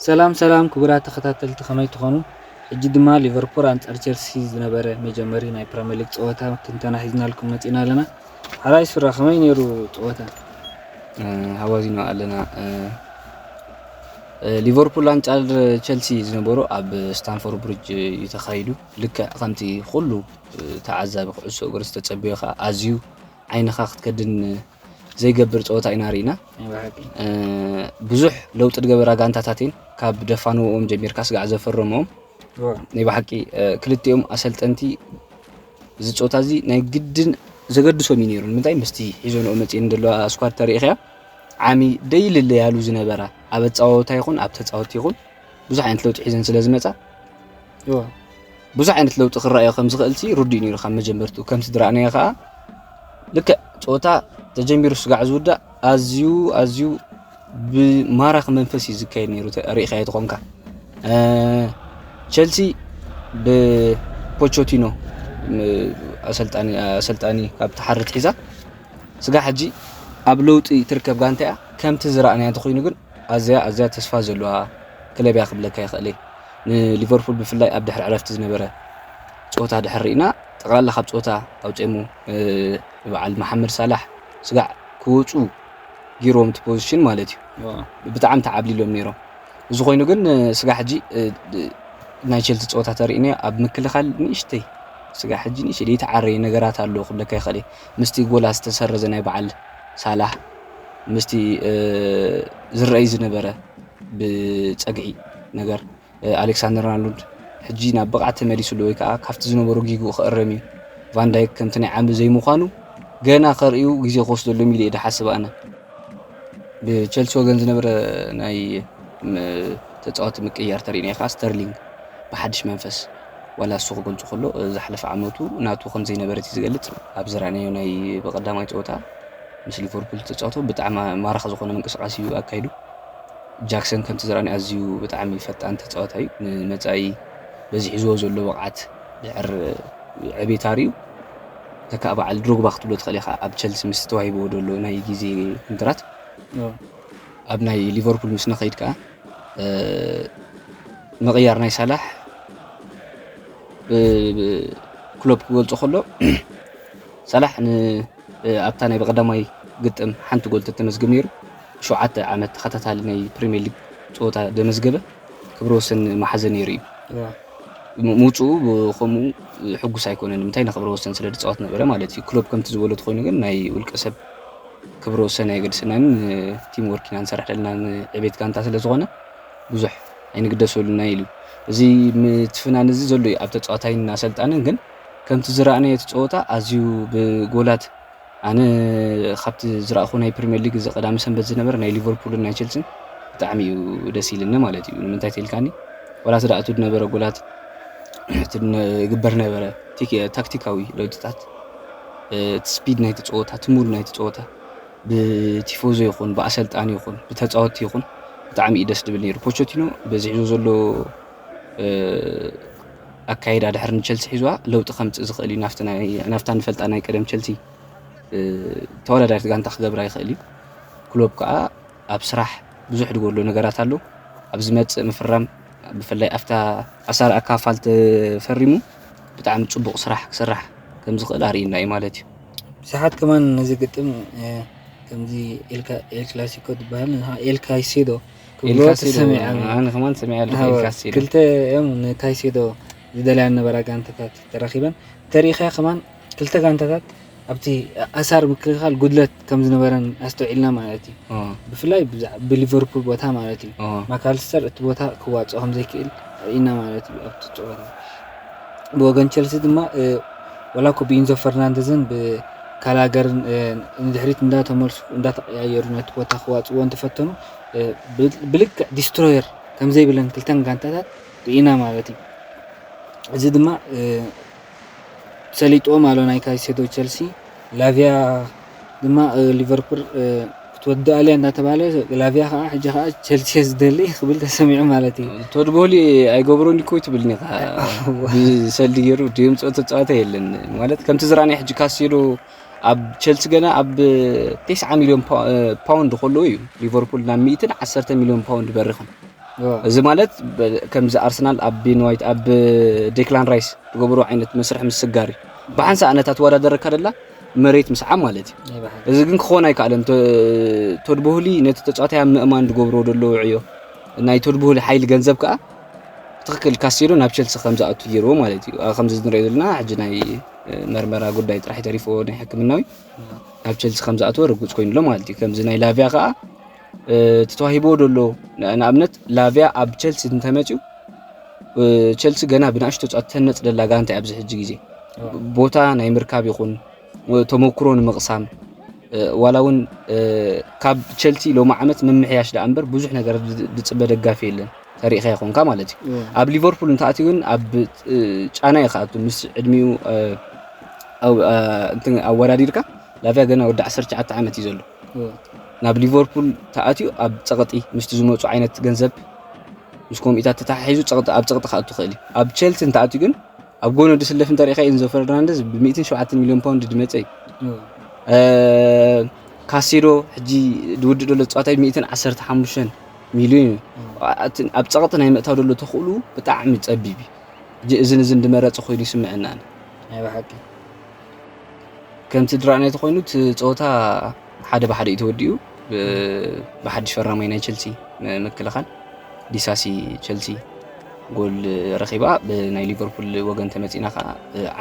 ሰላም ሰላም ክቡራት ተኸታተልቲ፣ ከመይ ትኾኑ? ሕጂ ድማ ሊቨርፑል ኣንጻር ቸልሲ ዝነበረ መጀመሪ ናይ ፕሪምየር ሊግ ጸወታ ትንተና ሒዝናልኩም መጺና ኣለና። ሓራይ ሱራ፣ ከመይ ነይሩ ጸወታ? ሃዋዚኖ ኣለና። ሊቨርፑል ኣንጻር ቸልሲ ዝነበሮ ኣብ ስታንፎርድ ብሪጅ እዩ ተኻይዱ። ልክዕ ከምቲ ኩሉ ተዓዛቢ ኩዕሶ እግሪ ዝተጸበዮ ከዓ ኣዝዩ ዓይንኻ ክትከድን ዘይገብር ፀወታ ኢና ርኢና። ብዙሕ ለውጢ ዝገበራ ጋንታታት እየን፣ ካብ ደፋንዎም ጀሚርካ ስጋዕ ዘፈረምዎም። ናይ ብሓቂ ክልቲኦም ኣሰልጠንቲ እዚ ፀወታ እዚ ናይ ግድን ዘገድሶም እዩ ነይሩ። ንምንታይ? ምስቲ ሒዞንኦ መፅኤን ዘለዋ ስኳድ ተሪኢኽያ፣ ዓሚ ደይልለያሉ ዝነበራ ኣብ ኣፃወታ ይኹን ኣብ ተፃወቲ ይኹን ብዙሕ ዓይነት ለውጢ ሒዘን ስለ ዝመፃ ብዙሕ ዓይነት ለውጢ ክረኣዮ ከም ዝኽእል ሲ ርዱእ ነይሩ ካብ መጀመርትኡ። ከምቲ ዝረኣናዮ ከዓ ልክዕ ፀወታ ተጀሚሩ ስጋዕ ዝውዳእ ኣዝዩ ኣዝዩ ብማራኺ መንፈስ እዩ ዝካየድ ነይሩ። ተ- ርኢኻዮ ተኾንካ ቸልሲ ብፖቾቲኖ ኣሰልጣኒ ኣሰልጣኒ ካብ ተሓርት ሒዛ ስጋ ሕጂ ኣብ ለውጢ ትርከብ ጋንታ እያ። ከምቲ ዝረኣናያ እንተኮይኑ ግን ኣዝያ ኣዝያ ተስፋ ዘለዋ ክለብ እያ ክብለካ ይኽእል እየ። ንሊቨርፑል ብፍላይ ኣብ ድሕሪ ዕረፍቲ ዝነበረ ፀወታ ድሕር ርኢና ጠቕላላ ካብ ፀወታ ኣውፅሞ በዓል መሓመድ ሳላሕ ስጋዕ ክወፁ ጊሮም እቲ ፖዚሽን ማለት እዩ። ብጣዕሚ ተዓብሊሎም ነይሮም። እዚ ኮይኑ ግን ስጋ ሕጂ ናይ ቸልሲ ፀወታ ተርእና ኣብ ምክልኻል ንእሽተይ ስጋ ሕጂ ንእሽተይ ዘይተዓረየ ነገራት ኣሎ ክብለካ ይኽእል እየ። ምስቲ ጎላ ዝተሰረዘ ናይ በዓል ሳላህ ምስቲ ዝረኣይ ዝነበረ ብፀግዒ ነገር ኣሌክሳንደር ኣርኖልድ ሕጂ ናብ ብቕዓት ተመሊሱ ኣሎ ወይ ከዓ ካብቲ ዝነበሮ ጊግኡ ክእረም እዩ። ቫንዳይክ ከምቲ ናይ ዓሚ ዘይምዃኑ ገና ከርእዩ ግዜ ክወስደሎም ኢለ እየ ዝሓስብ ኣነ። ብቸልሲ ወገን ዝነበረ ናይ ተፃወቲ ምቅያር ተሪእና ከዓ ስተርሊንግ ብሓድሽ መንፈስ ዋላ እሱ ክገልፁ ከሎ ዝሓለፈ ዓመቱ ናቱ ከም ዘይነበረት እዩ ዝገልፅ። ኣብ ዝረኣናዮ ናይ ብቀዳማይ ፀወታ ምስ ሊቨርፑል ተፃወቶ ብጣዕሚ ማራኺ ዝኾነ ምንቅስቃስ እዩ ኣካይዱ። ጃክሰን ከምቲ ዝረኣናዮ ኣዝዩ ብጣዕሚ ፈጣን ተፃዋታይ እዩ። ንመፃኢ በዚ ሒዝዎ ዘሎ ብቕዓት ድሕር ዕቤት ኣርእዩ ተካእ በዓል ድሮግባ ክትብሎ ትኽእል ኢኻ። ኣብ ቸልሲ ምስ ተዋሂብዎ ዘሎ ናይ ግዜ ኮንትራት ኣብ ናይ ሊቨርፑል ምስ ነኸይድ ከዓ ምቕያር ናይ ሳላሕ ክሎፕ ክገልፆ ከሎ ሳላሕ ኣብታ ናይ ብቀዳማይ ግጥም ሓንቲ ጎል ተተመዝግብ ነይሩ። ሸውዓተ ዓመት ተኸታታሊ ናይ ፕሪምየር ሊግ ፀወታ ዘመዝገበ ክብረ ወሰን መሓዘ ነይሩ እዩ። ምውፅኡ ብከምኡ ሕጉስ ኣይኮነን። ንምንታይ ንክብረ ወሰን ስለ ዝፃወት ነበረ ማለት እዩ። ክሎፕ ከምቲ ዝበሎ ተኮይኑ ግን ናይ ውልቀ ሰብ ክብረ ወሰን ኣየገድሰናን። ቲም ወርክ ኢና ንሰርሕ ዘለና ንዕቤት ጋንታ ስለ ዝኾነ ብዙሕ ኣይንግደሰሉን ኢና ኢሉ። እዚ ምትፍናን እዚ ዘሎ እዩ ኣብ ተፃዋታይን ኣሰልጣንን። ግን ከምቲ ዝረኣናዮ እቲ ፀወታ ኣዝዩ ብጎላት ኣነ ካብቲ ዝረኣኹ ናይ ፕሪምየር ሊግ እዚ ቀዳሚ ሰንበት ዝነበረ ናይ ሊቨርፑልን ናይ ቸልሲን ብጣዕሚ እዩ ደስ ኢልኒ ማለት እዩ። ንምንታይ ተልካኒ ዋላ እቲ ደኣቱ ዝነበረ ጎላት እቲ ዝግበር ነበረ ታክቲካዊ ለውጥታት እቲ ስፒድ ናይቲ ፀወታ እቲ ሙድ ናይቲ ፀወታ ብቲፎዞ ይኹን ብኣሰልጣኒ ይኹን ብተፃወቲ ይኹን ብጣዕሚ እዩ ደስ ድብል ነይሩ። ፖቸቲኖ በዚ ሒዞ ዘሎ ኣካይዳ ድሕሪ ንቸልሲ ሒዝዋ ለውጢ ከምፅእ ዝኽእል እዩ ናፍታ ንፈልጣ ናይ ቀደም ቸልሲ ተወዳዳሪት ጋንታ ክገብራ ይኽእል እዩ። ክሎፕ ከዓ ኣብ ስራሕ ብዙሕ ድጎሎ ነገራት ኣሎ። ኣብ ዝመፅእ ምፍራም ብፍላይ ኣብታ ኣሳር ኣካፋል ተፈሪሙ ብጣዕሚ ፅቡቕ ስራሕ ክስራሕ ከም ዝኽእል ኣርእዩና እዩ ማለት እዩ። ብዙሓት ከማን ነዚ ግጥም ከምዚ ኤል ክላሲኮ ዝበሃል ንስኻ ኤል ካይሴዶ ክብልዎ ተሰሚዖም እዮም። ኣነ ከማን ሰሚዐ ኣለኹ። ኣዎ፣ ኤል ካይሴዶ። ክልተ እዮም ንካይሴዶ ዝደልያ ነበራ ጋንታታት ተራኺበን። ተሪኢኻ ከማን ክልተ ጋንታታት ኣብቲ ኣሳር ምክልኻል ጉድለት ከም ዝነበረን ኣስተውዒልና ማለት እዩ። ኦ፣ ብፍላይ ብዛ- ብሊቨርፑል ቦታ ማለት እዩ። ኦ፣ ማካልስተር እቲ ቦታ ክዋፅኦ ከም ዘይክእል ርኢና ማለት እዩ ኣብቲ ፀወታ። ብወገን ቸልሲ ድማ ወላ እኮ ብኢንዞ ፈርናንደዝን ብካላገርን ንድሕሪት እንዳተመልሱ እንዳተቀያየሩ ነቲ ቦታ ክዋፅዎ እንተፈተኑ ብልክዕ ዲስትሮየር ከምዘይብለን ክልተን ጋንታታት ርኢና ማለት እዩ። እዚ ድማ ሰሊጥዎም ኣሎ ናይ ካይሴዶ ቸልሲ። ላቪያ ድማ ሊቨርፑል ክትወድኣልያ እንዳተባለ ላቪያ ከዓ ሕጂ ከዓ ቸልሲ ዝደሊ ክብል ተሰሚዑ ማለት እዩ። ቶድ ቦሊ ኣይገብሮን እኮ ትብልኒ ብሰልዲ ገይሩ ድምፆ ተፃወተ የለን ማለት ከምቲ ዝረኣናይ ሕጂ ካሴዶ ኣብ ቸልሲ ገና ኣብ ተስዓ ሚሊዮን ፓውንድ ከለዎ እዩ ሊቨርፑል ናብ ሚእትን ዓሰርተ ሚሊዮን ፓውንድ በሪኽም። እዚ ማለት ከምዚ ኣርሰናል ኣብ ቤን ዋይት፣ ኣብ ዴክላን ራይስ ዝገብሮ ዓይነት መስርሕ ምስጋር እዩ። ብሓንሳእ ነታ ትወዳደረካ ደላ መሬት ምስዓብ ማለት እዩ። እዚ ግን ክኾን ኣይከኣለን። ቶድ ቦህሊ ነቲ ተፃዋታይ ኣብ ምእማን ዝገብሮ ዘሎ ውዕዮ፣ ናይ ቶድ ቦህሊ ሓይሊ ገንዘብ ከዓ ትኽክል ካሴዶ ናብ ቸልሲ ከም ዝኣቱ ገይርዎ ማለት እዩ። ከምዚ ንሪኦ ዘለና ሕጂ ናይ መርመራ ጉዳይ ጥራሕ ተሪፎ ናይ ሕክምናዊ ናብ ቸልሲ ከም ዝኣተወ ርጉፅ ኮይኑሎ ማለት እዩ። ከምዚ ናይ ላቪያ ከዓ እቲ ተዋሂቦ ዘሎ ንኣብነት ላቪያ ኣብ ቸልሲ እንተመፅኡ፣ ቸልሲ ገና ብንኣሽቱ ተፃዋት ተነፅ ደላ ጋንታ ኣብዚ ሕጂ ግዜ ቦታ ናይ ምርካብ ይኹን ተመክሮ ንምቕሳም፣ ዋላ እውን ካብ ቸልሲ ሎሚ ዓመት ምምሕያሽ ደኣ እምበር ብዙሕ ነገር ዝፅበ ደጋፊ የለን። ተሪኢኻ ይኾንካ ማለት እዩ። ኣብ ሊቨርፑል እንተኣትዩ ግን ኣብ ጫና እዩ ክኣቱ። ምስ ዕድሚኡ ኣወዳዲርካ፣ ላቪያ ገና ወዲ ዓሰርተ ትሽዓተ ዓመት እዩ ዘሎ። ናብ ሊቨርፑል ተኣትዩ ኣብ ፀቕጢ ምስቲ ዝመፁ ዓይነት ገንዘብ ምስ ኮሚታት ተተሓሒዙ ኣብ ፀቕጢ ክኣቱ ይኽእል እዩ። ኣብ ቸልሲ እንተኣትዩ ግን ኣብ ጎኑ ዝስለፍ እንተሪኢኻ፣ ኤንዞ ፈርናንደዝ ብ ሚእትን ሸውዓተን ሚልዮን ፓውንድ ዝመፀ እዩ። ካሴዶ ሕጂ ዝውድእ ዘሎ ፀዋታ ሚእትን ዓሰርተ ሓሙሽተን ሚልዮን እዩ። ኣብ ፀቕጢ ናይ ምእታው ዘሎ ተኽእሉ ብጣዕሚ ፀቢብ እዩ። እዝን እዝን ዝመረፀ ኮይኑ ይስምዐና። ናይ ብሓቂ ከምቲ ዝረኣናዮ ተኾይኑ እቲ ፀወታ ሓደ ብሓደ እዩ ተወዲኡ። ብሓድሽ ፈራማይ ናይ ቸልሲ ምክልኻል ዲሳሲ ቸልሲ ጎል ረኺባ። ብናይ ሊቨርፑል ወገን ተመፂና ከዓ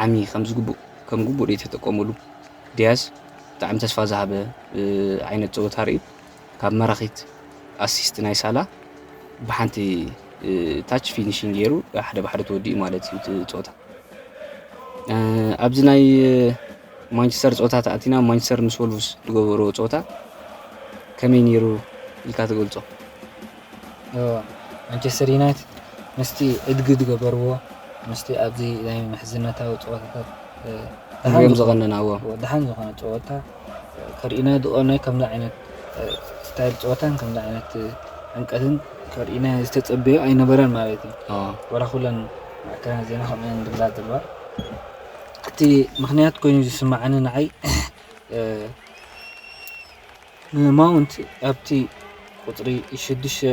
ዓሚ ከም ዝግቡእ ከም ግቡእ ዶ ተጠቀሙሉ። ዲያዝ ብጣዕሚ ተስፋ ዝሃበ ዓይነት ፀወታ ርእዩ። ካብ መራኺት ኣሲስት ናይ ሳላ ብሓንቲ ታች ፊኒሽንግ ገይሩ ሓደ ብሓደ ተወዲኡ ማለት እዩ እቲ ፀወታ። ኣብዚ ናይ ማንቸስተር ፀወታ ተኣቲና፣ ማንቸስተር ምስ ወልቭስ ዝገበሮ ፀወታ ከመይ ነይሩ ኢልካ ትገልፆ? ማንቸስተር ዩናይትድ ምስቲ እድጊ ዝገበርዎ ምስቲ ኣብዚ ናይ ምሕዝነታዊ ፀወታታት ንሪኦም ዝቐነናዎ ደሓን ዝኾነ ፀወታ ከርእዩና ዝቐነዩ ከምዚ ዓይነት ስታይል ፀወታን ከምዚ ዓይነት ዕምቀትን ከርእዩና ዝተፀበዩ ኣይነበረን ማለት እዩ። ወላ ኩለን ማዕከናት ዜና ከምኡ እየን ዝብላ ዘለዋ። እቲ ምኽንያት ኮይኑ ዝስማዓኒ ንዓይ ማውንት ኣብቲ ቁፅሪ ሽዱሽተ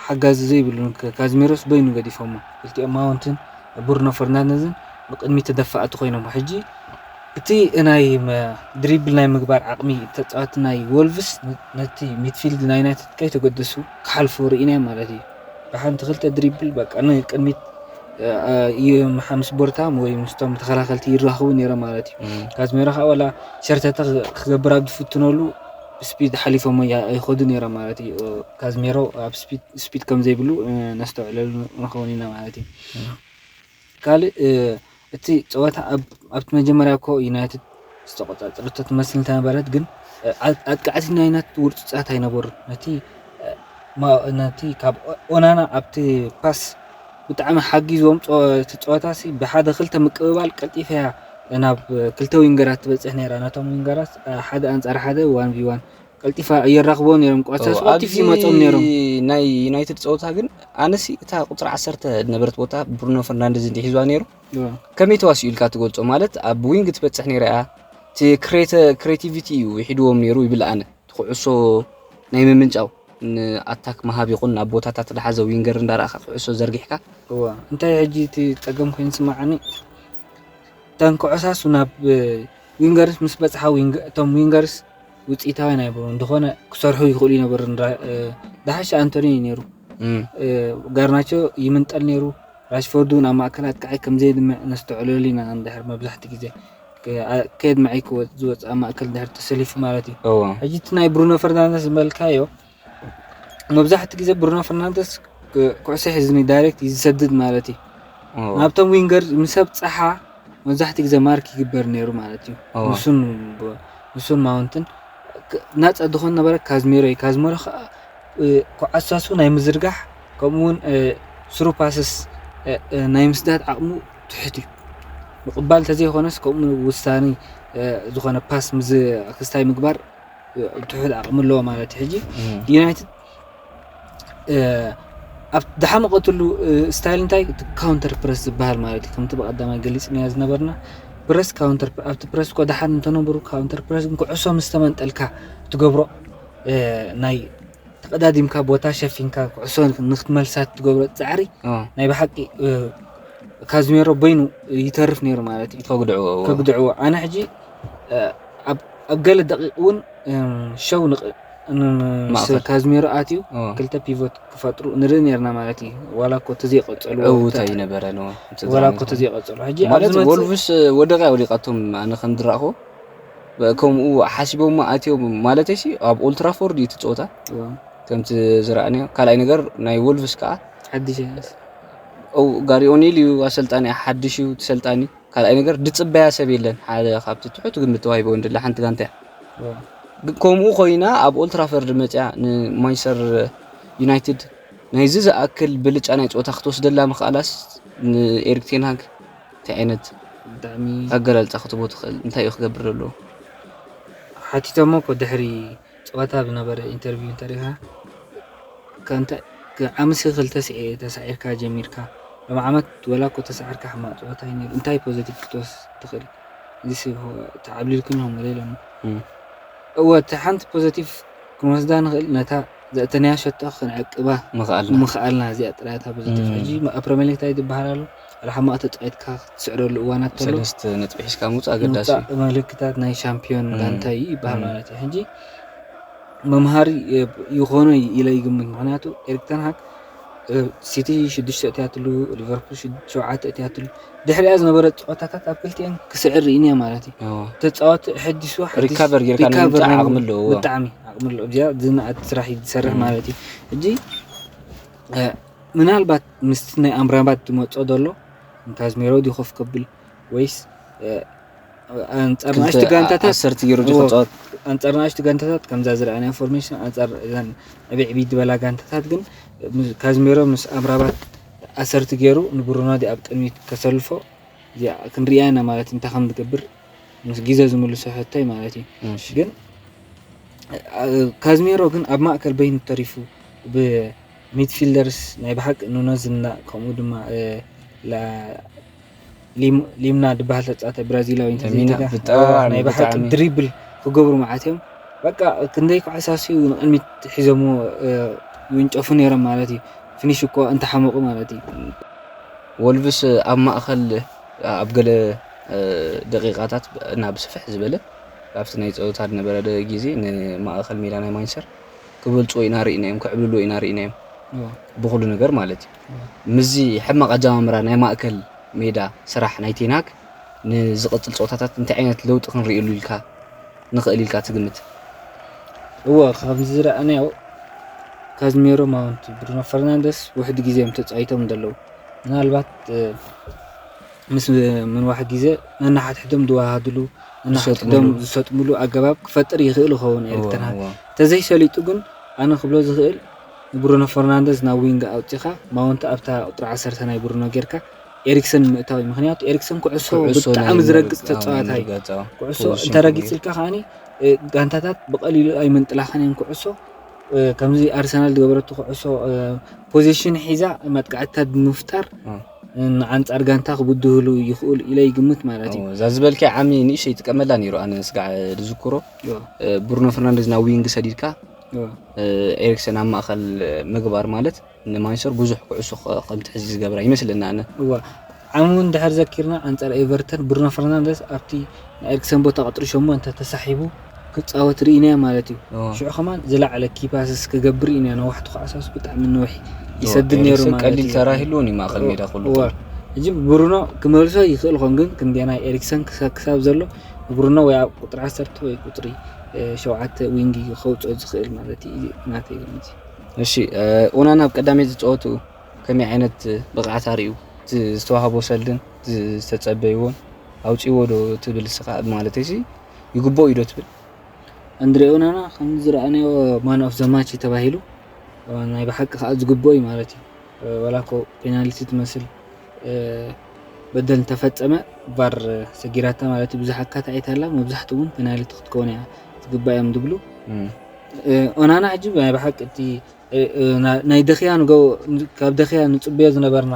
ሓጋዚ ዘይብሉን ካዝሜሮስ በይኑ ገዲፎሞ። ክልቲኦም ማውንትን ብሩኖ ፈርናንደዝን ንቕድሚት ተደፋእቲ ኮይኖም። ሕጂ እቲ ናይ ድሪብል ናይ ምግባር ዓቕሚ ተፃዋቲ ናይ ወልቭስ ነቲ ሚድፊልድ ናይ ዩናይትድ ከይተገደሱ ክሓልፉ ርኢናዮም ማለት እዩ። ብሓንቲ ክልተ ድሪብል በቃ ንቅድሚት ምስ ቦርታም ወይ ምስቶም ተኸላኸልቲ ይራኽቡ ነይሮም ማለት እዩ። ካዝሜሮ ከዓ ዋላ ሸርተተ ክገብር ኣብ ዝፍትነሉ ብስፒድ ሓሊፎሞ ኣይኸዱ ነይሮም ማለት እዩ። ካዝሜሮ ኣብ ስፒድ ከም ዘይብሉ ነስተውዕለሉ ንኸውን ኢና ማለት እዩ። ካልእ እቲ ፀወታ ኣብቲ መጀመርያ እኮ ዩናይትድ ዝተቆፃፀረቶ ትመስል እንተነበረት ግን ኣጥቃዕቲ ናይ ዩናይትድ ውርፁፃት ኣይነበሩ። ነቲ ነቲ ካብ ኦናና ኣብቲ ፓስ ብጣዕሚ ሓጊዝዎም እቲ ፀወታ ሲ ብሓደ ክልተ ምቅብባል ቀልጢፈ እያ ናብ ክልተ ዊንገራት ትበፅሕ ነይራ። ነቶም ዊንገራት ሓደ ኣንፃር ሓደ ዋን ቪ ዋን ቀልጢፋ እየራኽቦ ነይሮም። ቋሳስ ቀልጢፍ ይመፆም ነይሮም። ናይ ዩናይትድ ፀወታ ግን ኣነሲ እታ ቁፅሪ ዓሰርተ ዝነበረት ቦታ ብሩኖ ፈርናንደዝ እንዲ ሒዝዋ ነይሩ ከመይ ተዋሲኡ ኢልካ ትገልፆ? ማለት ኣብ ዊንግ ትበፅሕ ነይራ እያ። እቲ ክሬቲቪቲ እዩ ሒድዎም ነይሩ ይብል ኣነ። እቲ ኩዕሶ ናይ ምምንጫው ንኣታክ መሃብ ይኹን ናብ ቦታታት ዝሓዘ ዊንገር እንዳረኣኻ ኩዕሶ ዘርጊሕካ። እዋ እንታይ ሕጂ እቲ ፀገም ኮይኑ ስማዓኒ እተን ኩዕሳሱ ናብ ዊንገርስ ምስ በፅሓ እቶም ዊንገርስ ውፅኢታውያን ኣይነበሩን። እንተኾነ ክሰርሑ ይኽእሉ ይነበሩ። ዳሓሻ ኣንቶኒ እዩ ነይሩ። ጋርናቾ ይምንጠል ነይሩ። ራሽፎርድ እውን ኣብ ማእከል ኣጥቃዒ ከም ዘይልምዕ ነስተውዕለሉ ኢና። እንድሕር መብዛሕቲ ግዜ ከየድምዐ ዝወፅእ ኣብ ማእከል እንድሕር ተሰሊፉ ማለት እዩ። ሕጂ እቲ ናይ ብሩኖ ፈርናንደስ ዝበልካዮ መብዛሕቲ ግዜ ብሩኖ ፈርናንደስ ኩዕሶ ሒዝኒ ዳይሬክት እዩ ዝሰድድ ማለት እዩ። ናብቶም ዊንገር ምስ ኣብፀሓ መብዛሕቲ ግዜ ማርክ ይግበር ነይሩ ማለት እዩ። ንሱን ንሱን ማውንትን ናፃ ዝኾን ነበረ ካዝሜሮ እዩ። ካዝሜሮ ከዓ ኩዓሳሱ ናይ ምዝርጋሕ ከምኡ እውን ስሩ ፓስስ ናይ ምስዳድ ዓቕሙ ትሕት እዩ። ምቕባል እንተዘይኮነስ ከምኡ ውሳኒ ዝኾነ ፓስ ክስታይ ምግባር ትሑት ዓቕሚ ኣለዎ ማለት እዩ። ሕጂ ዩናይትድ ኣብ ዝሓመቐትሉ ስታይል እንታይ ካውንተር ፕረስ ዝበሃል ማለት እዩ። ከምቲ ብቐዳማይ ገሊፅናዮ ዝነበርና ፕረስ ካውንተር ኣብቲ ፕረስ እኮ ደሓን እንተነበሩ ካውንተር ፕረስ ግን ኩዕሶ ምስ ተመንጠልካ ትገብሮ ናይ ተቐዳዲምካ ቦታ ሸፊንካ ኩዕሶ ንክትመልሳ ትገብሮ ጻዕሪ ናይ ብሓቂ ካዝሜሮ በይኑ ይተርፍ ነይሩ ማለት እዩ። ከጉድዕዎ ከጉድዕዎ ኣነ ሕጂ ኣብ ገለ ደቂቕ እውን ሸው ካዝሜሮ ኣትዩ ክልተ ፒቮት ክፈጥሩ ንርኢ ነርና ማለት እዩ። ዋላ እኮ ተዘይቀጸሉ ዕውታ ይነበረ ዋላ እኮ ተዘይቀጸሉ ሕጂ ማለት ወልቭስ ወደቃ ወዲቃቶም ኣነ ከም ዝረእኹ ከምኡ ሓሲቦም ኣትዮም ማለተይ ሲ ኣብ ኦልትራፎርድ እዩ ትፀወታ ከምቲ ዝረኣናዮ። ካልኣይ ነገር ናይ ወልቭስ ከዓ ሓድሽ ው ጋሪ ኦኒል እዩ ኣሰልጣኒ ሓድሽ እዩ ትሰልጣኒ። ካልኣይ ነገር ድፅበያ ሰብ የለን። ሓደ ካብቲ ትሑት ግምት ተዋሂበ ወንድላ ሓንቲ ጋንታ እያ። ግን ከምኡ ኮይና ኣብ ኦልትራፈርድ መፅያ ንማንቸስተር ዩናይትድ ናይዚ ዝኣክል ብልጫ ናይ ፀወታ ክትወስደላ ምኽኣላስ ንኤሪክ ቴንሃግ እንታይ ዓይነት ብጣዕሚ ኣገላልፃ ክትቦ ትኽእል? እንታይ እዩ ክገብር ዘለዎ? ሓቲቶሞ እኮ ድሕሪ ፀወታ ብነበረ ኢንተርቪው እንተሪኻ ከንተ ዓምሲ ክልተ ስዒ ተሳዒርካ ጀሚርካ ሎም ዓመት ወላ እኮ ተሳዕርካ ሕማቅ ፀወታ እዩ ነይሩ። እንታይ ፖዘቲቭ ክትወስ ትኽእል? እዚ ተዓብሊልኩም ኢኹም ገለ ኢሎም እወ እቲ ሓንቲ ፖዘቲቭ ክንወስዳ ንኽእል ነታ ዘእተናያ ሸቶ ክንዕቅባ ምኽኣልና ምኽኣልና እዚኣ ጥራይ እታ ፖዘቲቭ ሕጂ ኣብ ፕሪሚየር ሊግ እንታይ ትበሃል ኣሎ ኣለ ሓማቕ ተጻዊትካ ክትስዕረሉ እዋናት ተሎ ሰለስተ ነጥቢ ሒዝካ ምውፃእ ኣገዳሲ ምውፃእ ምልክታት ናይ ሻምፒዮን ጋንታ እዩ ይበሃል ማለት እዩ ሕጂ መምሃሪ ይኾኖ ኢለ ይግምት ምክንያቱ ኤሪክ ተንሃግ ሲቲ ሽዱሽተ እትያትሉ ሊቨርፑል ሸውዓተ እትያትሉ ድሕሪኣ ዝነበረ ፀወታታት ኣብ ክልቲአን ክስዕር ርኢንያ ማለት እዩ ተፃወቲ ሕዲሱ ሪካቨር ጌርካ ንምምፃእ ዓቕሚ ኣለዎ ብጣዕሚ ዓቕሚ ኣለዎ እዚኣ ዝነኣድ ስራሕ እዩ ዝሰርሕ ማለት እዩ ሕጂ ምናልባት ምስቲ ናይ ኣምራባት ዝመፆ ዘሎ ካዝሜሮ ድዩ ኮፍ ከብል ወይስ ኣንፃር ንኣሽቱ ጋንታታት ዓሰርተ ገይሩ ድዩ ክፃወት ኣንፃር ንኣሽቱ ጋንታታት ከምዛ ዝረኣናያ ፎርሜሽን ኣንፃር እዘን ዕብይ ዕብይ ዝበላ ጋንታታት ግን ካዝሜሮ ምስ ኣምራባት ኣሰርት ገይሩ ንብሩኖ ድዩ ኣብ ቅድሚት ከሰልፎ እዚኣ ክንሪኣ ኢና ማለት እንታይ ከም ዝገብር ምስ ግዜ ዝምልሶ ሕቶይ ማለት እዩ ግን ካዝሜሮ ግን ኣብ ማእከል በይኑ ተሪፉ ብሚድፊልደርስ ናይ ብሓቂ ኑኖ ዝናእ ከምኡ ድማ ሊምና ዝበሃል ተፃዋታይ ብራዚላዊ ናይ ብሓቂ ድሪብል ክገብሩ መዓት እዮም በቃ ክንደይ ክዓሳስዩ ንቅድሚት ሒዞሞ ይውንጨፉ ነይሮም ማለት እዩ ፊኒሽ እኮ እንተሓመቁ ማለት እዩ ወልቭስ ኣብ ማእኸል ኣብ ገለ ደቂቃታት እና ብስፍሕ ዝበለ ኣብቲ ናይ ፀወታ ዝነበረ ግዜ ንማእኸል ሜዳ ናይ ማንቸስተር ክበልፅዎ ኢና ርኢናዮም ክዕብልልዎ ኢና ርኢናዮም ብኩሉ ነገር ማለት እዩ ምስዚ ሕማቕ ኣጀማምራ ናይ ማእከል ሜዳ ስራሕ ናይ ቴንሃግ ንዝቕፅል ፀወታታት እንታይ ዓይነት ለውጢ ክንርእየሉ ኢልካ ንኽእል ኢልካ ትግምት? እወ ከምዚ ዝረኣናዮ ካዝሜሮ ማውንት ብሩኖ ፈርናንደስ ውሕድ ግዜ እዮም ተፃይቶም ዘለዉ ምናልባት ምስ ምንዋሕ ግዜ ነናሓድሕዶም ዝወሃሃድሉ ነናሓድሕዶም ዝሰጥምሉ ኣገባብ ክፈጥር ይኽእል ይኸውን ኤሪክ ተንሃግ ተዘይሰሊጡ ግን ኣነ ክብሎ ዝኽእል ብሩኖ ፈርናንደዝ ናብ ዊንግ ኣውፂኻ ማውንት ኣብታ ቁፅሪ ዓሰርተ ናይ ብሩኖ ጌርካ ኤሪክሰን ምእታው እዩ ምክንያቱ ኤሪክሰን ኩዕሶ ብጣዕሚ ዝረግፅ ተፃዋታይ ኩዕሶ እንተረጊፅልካ ከዓኒ ጋንታታት ብቀሊሉ ኣይምንጥላኸን እዮም ኩዕሶ ከምዚ ኣርሰናል ዝገበረቱ ኩዕሶ ፖዚሽን ሒዛ መጥቃዕትታት ብምፍጣር ንኣንፃር ጋንታ ክብድህሉ ይኽእሉ ኢለ ይግምት ማለት እዩ እዛ ዝበልካይ ዓሚ ንእሽተይ ይጥቀመላ ነይሩ ኣነ ስጋዕ ዝዝክሮ ብሩኖ ፈርናንደዝ ናብ ዊንግ ሰዲድካ ኤሪክሰን ኣብ ማእኸል ምግባር ማለት ንማንቸስተር ብዙሕ ኩዕሶ ከምትሕዝ ዝገብራ ይመስለና ኣነ እዋ ዓሚ እውን ድሕር ዘኪርና ኣንፃር ኤቨርተን ብሩኖ ፈርናንደስ ኣብቲ ናይ ኤሪክሰን ቦታ ቅጥሪ ሸሞንተ ተሳሒቡ ክፃወት ርኢናዮ ማለት እዩ ሽዑ ከማን ዝለዓለ ኪፓስስ ክገብር ኢና ነዋሕቲ ኩዓሳስ ብጣዕሚ ነውሒ ይሰድድ ነይሩ ማለት ቀሊል ተራ ይህልውን እዩ ማእኸል ሜዳ ኩሉ እዋ ሕጂ ብሩኖ ክመልሶ ይኽእል ኾን ግን ክንደናይ ኤሪክሰን ክሳብ ዘሎ ብሩኖ ወይ ኣብ ቁጥሪ ዓሰርተ ወይ ቁጥሪ ሸውዓተ ዊንግ ከውፅኦ ዝኽእል ማለት እዩ ናተይ ግምት እዩ እሺ ኦናና ኣብ ቀዳመይቲ ጸወትኡ ከመይ ዓይነት ብቕዓት ኣርእዩ? እቲ ዝተዋህቦ ሰልድን ዝተጸበይዎን ኣውጺእዎ ዶ ትብል ንስኻ? ማለተይሲ ይግብኦ እዩ ዶ ትብል? ኣንድሬ ኦናና ከም ዝረኣናዮ ማን ኦፍ ዘ ማች እዩ ተባሂሉ ናይ ብሓቂ ከዓ ዝግብኦ እዩ ማለት እዩ። ዋላ እኮ ፔናልቲ ትመስል በደል እንተፈጸመ ቫር ሰጊራታ ማለት እዩ። ብዙሕ ኣካታዒት ኣላ፣ መብዛሕትኡ እውን ፔናልቲ ክትከውን እያ ትግባእ እዮም ዝብሉ። ኦናና ሕጂ ናይ ብሓቂ እቲ ናይ ደኽያ ንገ ካብ ደኽያ ንጽበዮ ዝነበርና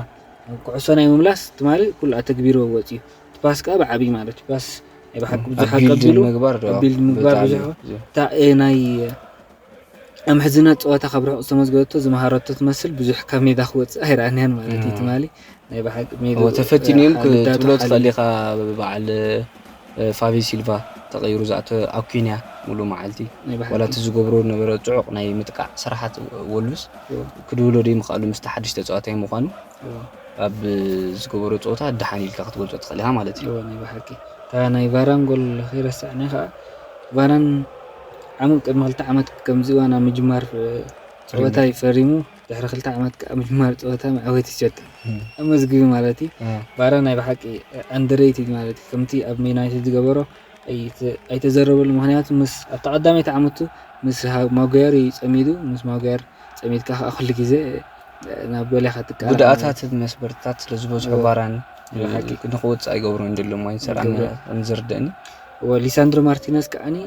ኩዕሶ ናይ ምምላስ ትማሊ ኩሉ ኣተግቢርዎ ወጺኡ። እቲ ፓስ ከኣ ብዓቢ ማለት እዩ። ፓስ ናይ ብሓቂ ብዙሕ ኣቀቢሉ ምግባር ዶ ቢልድ ምግባር ብዙሕ እታ ናይ ኣብ ምሕዝነት ጸወታ ካብ ርሑቕ ዝተመዝገበቶ ዝመሃረቶ ትመስል፣ ብዙሕ ካብ ሜዳ ክወጽእ ኣይረኣናያን ማለት እዩ። ትማሊ ናይ ብሓቂ ሜዳ ተፈቲኑ እዮም ክትብሎ ትኽእል ኢኻ። በዓል ፋቪ ሲልቫ ተቐይሩ ዝኣተ ኣኩኛ ሙሉ መዓልቲ ዋላ እቲ ዝገብሮ ነበረ ጽዑቕ ናይ ምጥቃዕ ስራሓት ወልቭስ ክድውሎ ዶ ምኽኣሉ ምስቲ ሓድሽ ተጻዋታይ ምዃኑ ኣብ ዝገበሮ ጸወታ ደሓን ኢልካ ክትገልጾ ትኽእል ኢኻ ማለት እዩ። ናይ ብሓቂ እታ ናይ ቫራን ጎል ከይረሳዕና ከዓ ቫራን ዓሙቕ ቅድሚ ክልተ ዓመት ከምዚ እዋን ኣብ ምጅማር ጸወታ ፈሪሙ ድሕሪ ክልተ ዓመት ከዓ ምጅማር ጸወታ መዕወቲ ሸቶ ኣመዝጊቡ ማለት እዩ። ቫራን ናይ ብሓቂ ኣንደሬትድ ማለት እዩ። ከምቲ ኣብ ዩናይትድ ዝገበሮ ኣይተዘረበሉ። ምክንያቱ ምስ ኣብታ ቀዳመይቲ ዓመቱ ምስ ማጓየር እዩ ጸሚዱ። ምስ ማጓየር ጸሚድካ ከዓ ኩሉ ግዜ ናብ ጎል ኢኻ ትቃላዕ። ጉድኣታትን መስበርትታት ስለ ዝበዝሖ ቫራን ንክወፅእ ኣይገብሮ እንደሎ ማንቸስተር ከም ዝርደእኒ። ሊሳንድሮ ማርቲነስ ከዓኒ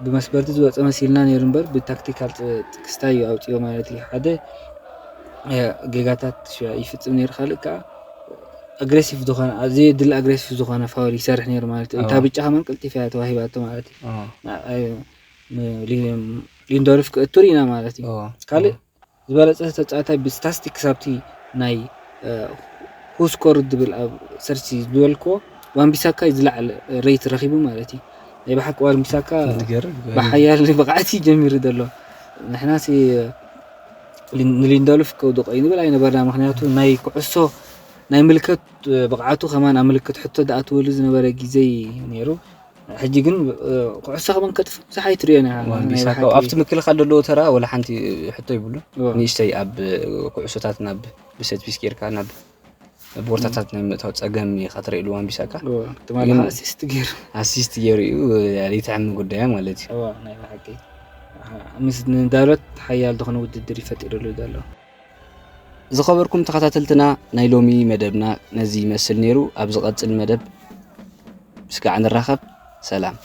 ብመስበርቲ ዝወፀ መሲልና ነይሩ እምበር ብታክቲካል ጥቅስታ እዩ ኣውፅኦ ማለት እዩ። ሓደ ጌጋታት ይፍፅም ነይሩ፣ ካልእ ከዓ ኣግሬሲቭ ዝኾነ ኣዘየድሊ ኣግሬሲቭ ዝኾነ ፋውል ይሰርሕ ነይሩ ማለት እዩ። እታ ብጫ ከማን ቀልጢፋ እያ ተዋሂባቶ ማለት እዩ። ሊንዶልፍ ክእቱ ርኢና ማለት እዩ። ካልእ ዝበለፀ ተፃዋታይ ብስታስቲክስ ኣብቲ ናይ ሁስኮር ድብል ኣብ ሰርች ዝበልክዎ ዋንቢሳካ እዩ ዝለዓለ ሬት ረኪቡ ማለት እዩ። ናይ ብሓቂ ዋንቢሳካ ብሓያል ብቕዓት እዩ ጀሚሩ ዘሎ። ንሕና ንሊንዶልፍ ከውድቆ እዩ ንብል ኣይነበርና። ምክንያቱ ናይ ኩዕሶ ናይ ምልከት ብቕዓቱ ከማን ኣብ ምልክት ሕቶ ዝኣትወሉ ዝነበረ ግዜ እዩ ነይሩ። ሕጂ ግን ኩዕሶ ከማን ከጥፍ ብዙሕ ኣይትሪኦን ኢኻ። ዋንቢሳካ ኣብቲ ምክልኻል ዘለዎ ተራ ወላ ሓንቲ ሕቶ ይብሉ። ንእሽተይ ኣብ ኩዕሶታት ናብ ብሰት ፒስ ጌርካ ናብ ቦርታታት ናይ ምእታው ጸገም ኢኻ ትርእየሉ ዋንቢሳካ። ትማሊ ኣሲስት ገይሩ ኣሲስት ገይሩ እዩ። ይትዕም ጉዳያ ማለት እዩ። ናይ ብሓቂ ምስ ንዳሎት ሓያል ዝኾነ ውድድር ይፈጢሩሉ ዘሎ። ዝኸበርኩም ተኸታተልትና ናይ ሎሚ መደብና ነዚ ይመስል ነይሩ። ኣብ ዝቐጽል መደብ ስጋዕ ንራኸብ። ሰላም።